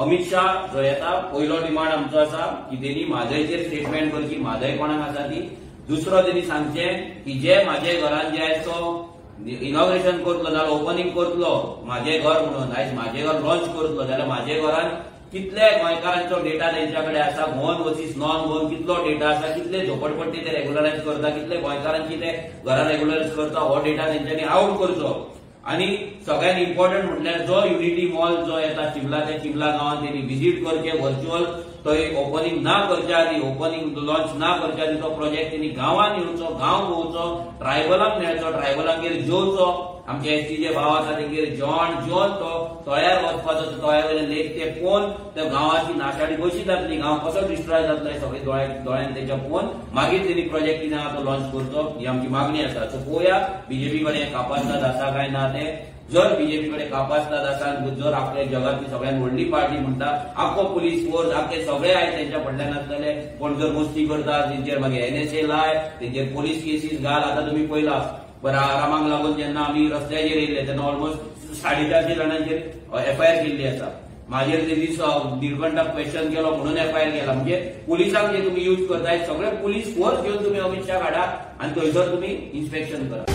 अमित शाह जो येता पयलो डिमांड आमचो आसा की तेणी म्हादयचेर स्टेटमेंट करची, म्हादय कोणाक आसा ती. दुसरो तेणी सांगचें की जे म्हाजे घरान जे आयज तो इनॉग्रेशन करतलो नाल्यार ओपनिंग करतलो म्हाजें घर म्हणून, आयज म्हाजें घर लॉन्च करतलो जाल्यार म्हाजे घरान कितले गोंयकारांचो डेटा तेंच्या कडेन आसा, गोवन वर्सीस नॉन गोवन कितलो डेटा आसा, कितले झोपडपट्टी ते रेग्युलरायज करता, कितले गोंयकारांची ते घरां रेग्युलरायज करता, हो डेटा तेंच्यांनी आवट करचो. आनी सगळ्यात इम्पॉर्टंट म्हटल्यार जो युनिटी मॉल जो येता चिमला, त्या चिमला गांवांत तेणी विजीट करचे व्हर्च्युअल, थंय ओपनिंग ना करच्या आदी, ओपनिंग लॉन्च ना करच्या आदी तो प्रोजेक्ट तेणी गांवांत येवचो, गांव भोंवचो, ट्रायबलांक मेळचो, ट्रायबलांगेर जेवचो. आमचे एसटी जे भाव आसा तेंगेर जेवण जेवन तो तळ्यार वचपाचो, तळ्या वयले लेक ते पळोवन त्या गांवाची नाशाडी कशी जातली, गांव कसो डिस्ट्रॉय जातलो हें सगळें दोळ्यान तेच्या पळोवन मागीर तेणी प्रोजेक्ट कितें आहा तो लॉन्च करचो, ही आमची मागणी आसा. सो पळोवया बीजेपी कडेन कापास्ताद आसा काय ना ते. जर बीजेपी कडेन कापास्ताद आसा, जर आपल्या जगातली सगळ्यात व्हडली पार्टी म्हणटा, आख्खो पुलीस फोर्स आख्खे सगळे आयज तेंच्या फाटल्यान आसतले, कोण जर मस्ती करता तेंचेर मागीर एनएसए लाय, तेंचेर पोलीस केसीस घाल. आतां तुमी पळयला रामाक लागून जेन्ना आमी रस्त्याचेर येयले तेन्ना ऑलमोस्ट 450 जाणांचेर एफआयआर केल्ली आसा. माजेर ते दीस निळकंठाक क्वेश्चन केलो म्हणून एफआयआर केला. म्हणजे पुलिसांक जे तुमी यूज करताय सगळे पुलीस फोर्स घेवन तुमी अमित शाह हाडा आनी थंयसर तुमी इन्स्पेक्शन करा.